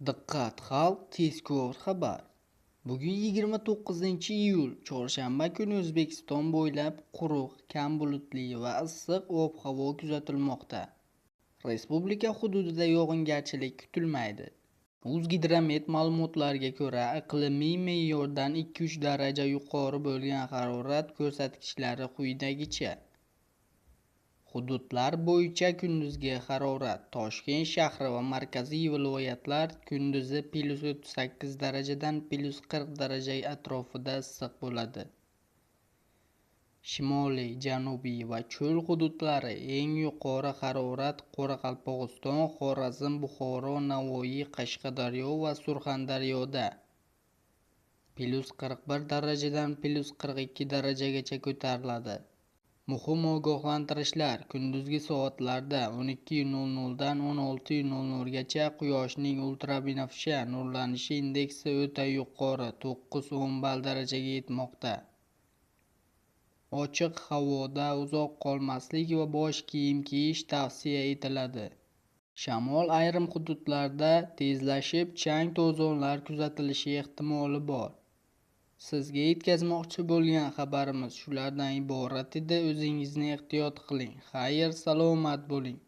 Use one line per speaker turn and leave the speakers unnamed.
Diqqat xalq, tezkor xabar. Bugun 29-iyul, chorshanba kuni O'zbekiston bo'ylab quruq, kam bulutli va issiq ob-havo kuzatilmoqda. Respublika hududida yog'ingarchilik kutilmaydi. O'zgidromet ma'lumotlariga ko'ra, iqlimiy me'yordan 2-3 daraja yuqori bo'lgan harorat ko'rsatkichlari quyidagicha. Hududlar bo'yicha kunduzgi harorat: Toshkent shahri va markaziy viloyatlar kunduzi +38 darajadan +40 daraja atrofida issiq bo'ladi. Shimoliy, janubiy va cho'l hududlari eng yuqori harorat Qoraqalpog'iston, Xorazm, Buxoro, Navoiy, Qashqadaryo va Surxondaryoda +41 darajadan +42 darajagacha ko'tariladi. Muhim ogohlantirishlar: kunduzgi soatlarda 12:00 dan 16:00 gacha quyoshning ultrabinafsha nurlanishi indeksi o'ta yuqori 9-10 ball darajaga yetmoqda. Ochiq havoda uzoq qolmaslik va bosh kiyim kiyish tavsiya etiladi. Shamol ayrim hududlarda tezlashib, chang-to'zonlar kuzatilishi ehtimoli bor. Sizga yetkazmoqchi bo'lgan xabarimiz shulardan iborat edi. O'zingizni ehtiyot qiling. Xayr, salomat bo'ling.